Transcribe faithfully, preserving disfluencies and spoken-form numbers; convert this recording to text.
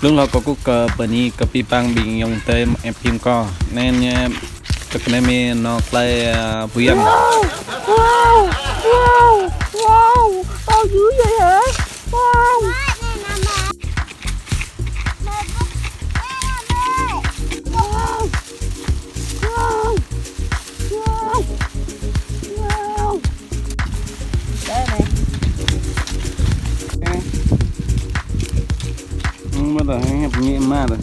Tơl hloh kâo kơkuh kơ bơni kơ abih bang ƀing ayŏng adơi ep phim kâo. Anai ñu, tơl kơ anai mơ̆n nao tơlơi, ơ, Phú Yên. Wow, wow, wow. Wow, dữ vậy hả? Wow. Wow. Wow. Wow. Đây này. Nè. Không bắt đầu hấp nhẹ mà rồi.